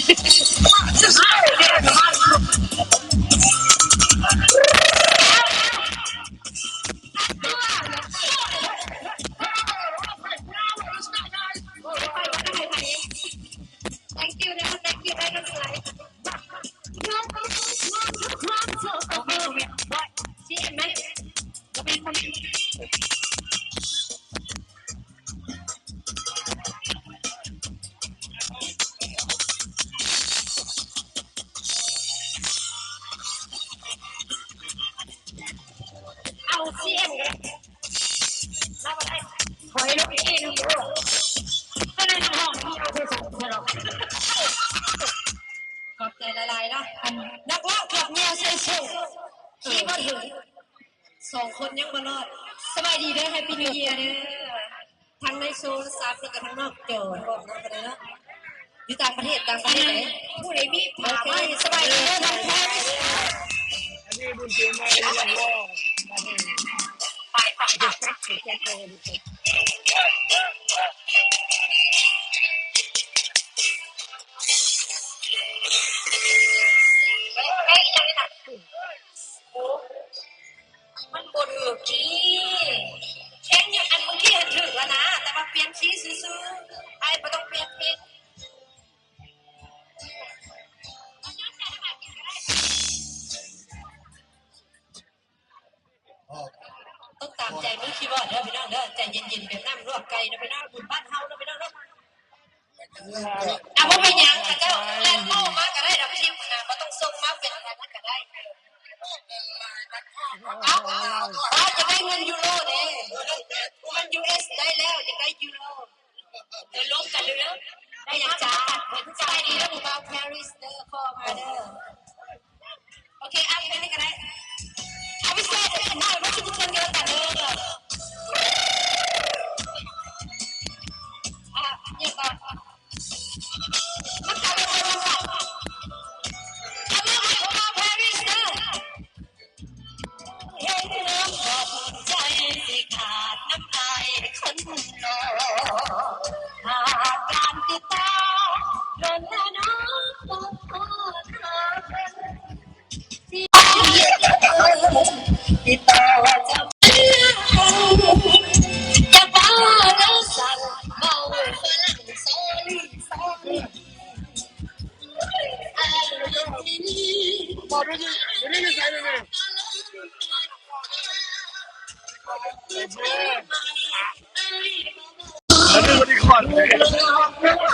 Thank you ນະ thank you ໄດ້ ເອົາ ຊີເອັມ ກໍໄດ້ ລາວກໍໄດ້ ຖອຍລົງອີກ ຕົວນັ້ນຫ້ອງທີ່ເອົາໄປໃສ່ ຂອບໃຈຫຼາຍໆເນາະ ອັນ ນັກຮ້ອງເກືອບເໝື່ອຍໃສ່ໂຊ ຂີ່ບໍ່ເຖິງ ສອງຄົນຍັງບໍ່ລອດ. ສະບາຍດີເດີ Happy New Year ເດີ ທັງໃນໂທລະສັບ ແລ້ວກໍທັງນອກຈໍ ບອກເນາະ ກໍໄດ້ເນາະ ຢູ່ຕ່າງປະເທດ ຕ່າງປະເທດໃດ ຜູ້ໃດມີຜ້າ ໂອເຄ ມາ ສະບາຍດີເດີ ທາງແພຣິສ ອັນນີ້ບຸນເກມໃໝ່ ໄປ ໄປ ໄປ ມັນບໍ່ຖືກຄີ ແຂ່ງຢູ່ ອັນເມື່ອກີ້ຫັ້ນຖືກແລ້ວນະ ແຕ່ວ່າປ່ຽນຄີຊື່ໆ ອ້າຍບໍ່ຕ້ອງປ່ຽນເພງ. ຕ້ອງຕາມໃຈມືຄີບອດເດີພີ່ນ້ອງເດີ ໃຈເຢັນໆ ແບບນ້ຳລວກໄກ່ເນາະພີ່ນ້ອງ ບຸນບ້ານເຮົາເນາະພີ່ນ້ອງເນາະ. ອ່າ ບໍ່ເປັນຫຍັງ ເຂົາເຈົ້າແລ່ນໂຕ້ມາກໍໄດ້ດອກ ທີມນະ ບໍ່ຕ້ອງສົ່ງມາເປັນອັນນັ້ນກໍໄດ້. ເອົາ ເອົາ ເອົາ ຢາກໄດ້ເງິນຢູໂຣເດ້ ເງິນຢູເອສໄດ້ແລ້ວ ຢາກໄດ້ຢູໂຣ ເອີ ລົມກັນເດີ້ ໄດ້ຫຍັງຈ້າ? ສະບາຍດີເດີ້ ຜູ້ບ່າວແພຣິສເດີ້ ຂໍມາເດີ້. ໂອເຄ ເອົາອີກອັນໜຶ່ງກໍໄດ້ ເອົາພິເສດເດີ້ ໜ້ອຍ ບໍ່ຄືຄົນດຽວກັນເດີ້ ອ່າ ຫຍັງກໍ ມັນກະເລີຍວ່າ ເອົາເລີຍ ຜູ້ບ່າວແພຣິສເດີ້ ເຫັນນ້ອງອອກໃຈ ຊິຂາດນຳອ້າຍຄົນຫຼໍ່ ຫາກການຕິດຕໍ່ ດົນແລ້ວນ້ອງ ບໍ່ພໍຫາເພິ່ນ ທີ່ ທີ່ຕໍ່ຈະ ຈະເວົ້າລາວສັ້ນ ເວົ້າຝຣັ່ງ sorry sorry. ອັນນີ້ບໍ່ໄດ້ຄອນເດ້.